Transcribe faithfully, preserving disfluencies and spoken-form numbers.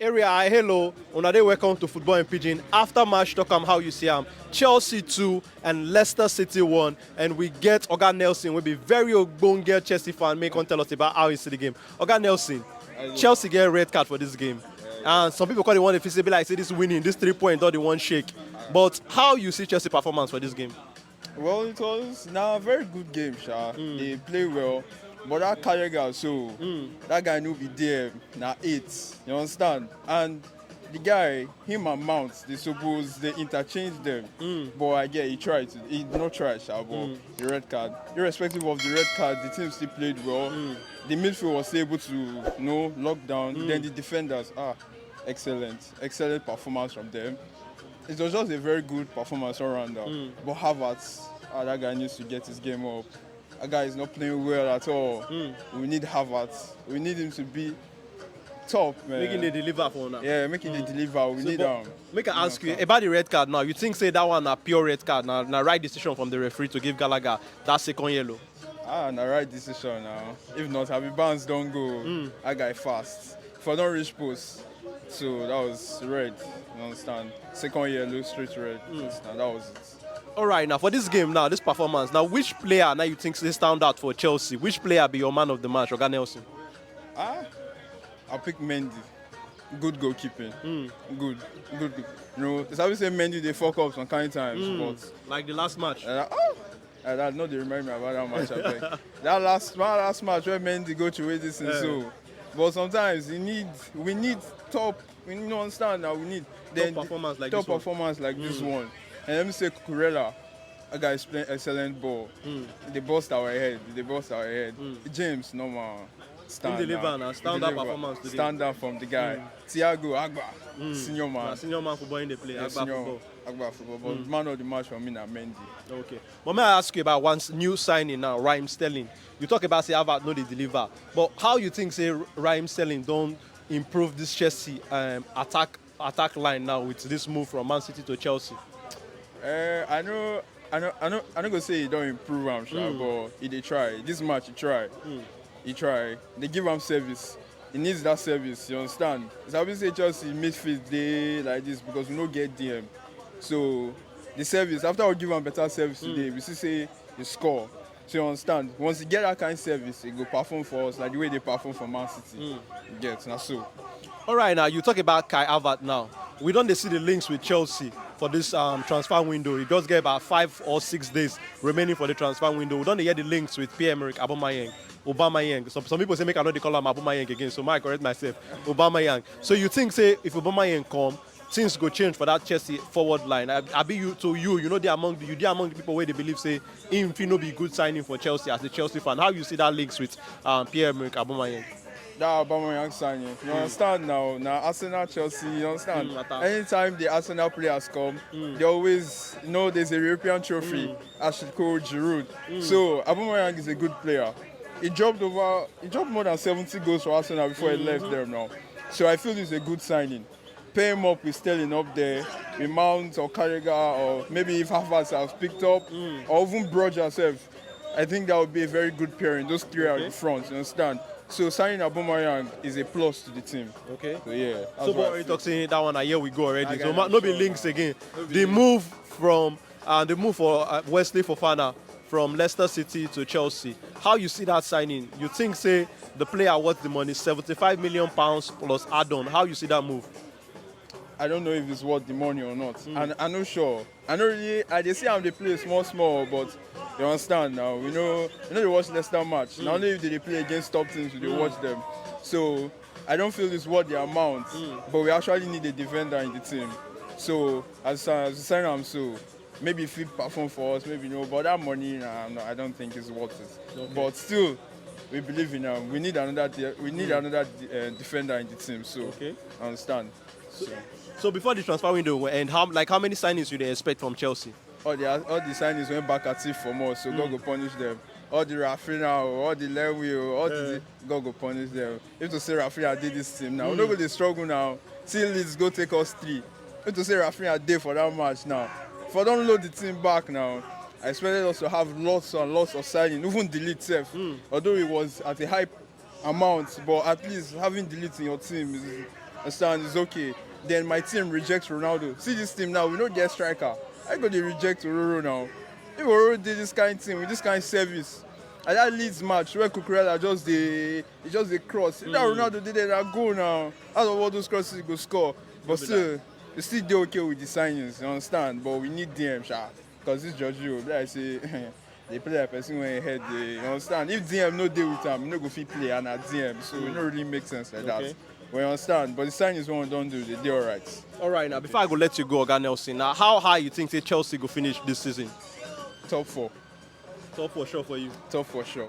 Area I hello, una dey welcome to Football in Pidgin. After match, talk am how you see am. Chelsea two and Leicester City one, and we get Oga Nelson, wey be very ogbonge Chelsea fan, make come tell us about how he see the game. Oga Nelson, Chelsea get red card for this game, and some people call it one, they feel say be like say this winning, this three point, don dey one shake. But how you see Chelsea performance for this game? Well, it was na very good game, sha. They play well, but that Carragher, so that guy no be there na eight. You understand? And the guy, him and Mount, they suppose they interchange them. But I get he tried to, he did not try, sha. But the red card, irrespective of the red card, the team still played well. The midfield was able to, you know, lock down. Then the defenders, ah, excellent, excellent performance from them. It was just a very good performance all round. But Havertz, ah, that guy needs to get his game up. That guy is not playing well at all. We need Havertz. We need him to be top, man. Make him dey deliver for una. Yeah, make him dey deliver. We So, need but am. Make I ask you about the red card now. You think say that one na pure red card, na na right decision from the referee to give Gallagher that second yellow? Ah, na right decision now. If not, Harvey Barnes don go. That guy fast. For don reach post. So that was red. You understand? Second yellow, straight red. You understand? That was it. All right, now for this game now, this performance now, which player now you think say stand out for Chelsea? Which player be your man of the match, Oga Nelson? Ah, I'll pick Mendy. Good goalkeeping. Good, good. You know, it's always say Mendy they fuck up some kind times, but Like the last match. Uh, oh, uh, that no, they remind me about that match. Abeg. That last, my last match when Mendy go to this and so. But sometimes you need, we need top. We need to understand that we need then performance like top this one. Performance like this one. And let me say Cucurella, a guy is playing excellent ball. They bust our head. They bust our head. James, normal. Stand deliver out. Now. Stand out performance today. Stand out from the guy. Thiago Agba, senior man. Na senior man football in the play. Yeah, Agba senior football. Agba football. But man of the match for me na Mendy. Okay. But may I ask you about one s- new signing now, Raheem Sterling? You talk about say Havertz no dey deliver, but how you think say Raheem Sterling don improve this Chelsea um, attack attack line now with this move from Man City to Chelsea? Uh, I know, I know, I know, I know. Go say he don't improve, I'm sure, but he dey try. This match he try, he try. They give him service. He needs that service. You understand? It's always say Chelsea midfield dey like this because we no get D M. So the service after we give him better service today, we see say he score. So you understand? Once you get that kind of service, he go perform for us like the way they perform for Man City. You get na so. All right, now you talk about Kai Havertz now. We don dey see the links with Chelsea for this um, transfer window. It just get about five or six days remaining for the transfer window. We don dey hear the links with Pierre-Emerick Aubameyang, Aubameyang. Some, some people say make I no dey call am Aubameyang again, so I correct myself. Aubameyang. So you think say if Aubameyang come, things go change for that Chelsea forward line? I, I be you to you, you know they among the, you dey among the people where they believe say him fit no be good signing for Chelsea as a Chelsea fan. How you see that links with um, Pierre-Emerick Aubameyang? That Aubameyang signing. You understand now? Now Arsenal, Chelsea. You understand? Mm, attack. Anytime the Arsenal players come, they always, you know, there's a European trophy. As should call Giroud. So Aubameyang is a good player. He dropped over. He dropped more than seventy goals for Arsenal before he left them now. So I feel he's a good signing. Pair him up with Sterling up there, with Mount or Carragher, or maybe if Havertz has picked up, or even Broja herself. I think that would be a very good pairing. Those three are Okay. in front, you understand? So signing Aubameyang is a plus to the team. Okay. So yeah. That's So, what but I you feel. talk say that one, I hear we go already. That So, guy ma- na no be sure. Links again. No be The Links. Move from uh, the move for uh, Wesley Fofana from Leicester City to Chelsea. How you see that signing? You think say the player worth the money, seventy-five million pounds plus add-on? How you see that move? I don't know if it's worth the money or not. And I'm not sure. I know really, I dey see am dey play small small, but you understand now. We know, we know they watch Leicester match. Now only if they dey play against top teams, we dey watch them. So I don't feel it's worth the amount. But we actually need a defender in the team. So as as we sign am so, maybe if he perform for us, maybe no. But that money, nah, no, I don't think it's worth it. But still, we believe in him. We need another. De- we need another de- uh, defender in the team. So Okay. I understand. So. So before the transfer window will end, how like how many signings you dey expect from Chelsea? All the all the signings went back at it for more, so God go punish them. All the Rafinha, all the Lewy, all the God go punish them. If to say Rafinha did this team now, we no go dey struggle now. See Leeds go take us three. If to say Rafinha dey for that match now, for don load the team back now, I expected us to have lots and lots of signing, even De Ligt sef. Although it was at a high amount, but at least having De Ligt in your team is, Understand? It's okay. Then my team rejects Ronaldo. See this team now, we no get striker. I go dey reject Ororo now. If Ororo did this kind of thing with this kind of service, and that Leeds match where Cucurella just dey, he just dey cross. If that Ronaldo did that goal now, out of all those crosses, he go score. But still, we still dey okay with the signings, you understand? But we need D M, sha. Because this Jorginho, like I say, they play like person when head, dey, you understand? If D M no dey with am, he no go fit play, and na D M, so it no really make sense like that. Okay. We understand, but the signings wey we don do, they dey alright. All right, now before I go let you go, Oga Nelson, now how high you think say Chelsea go finish this season? Top four. Top for sure for you. Top four sure.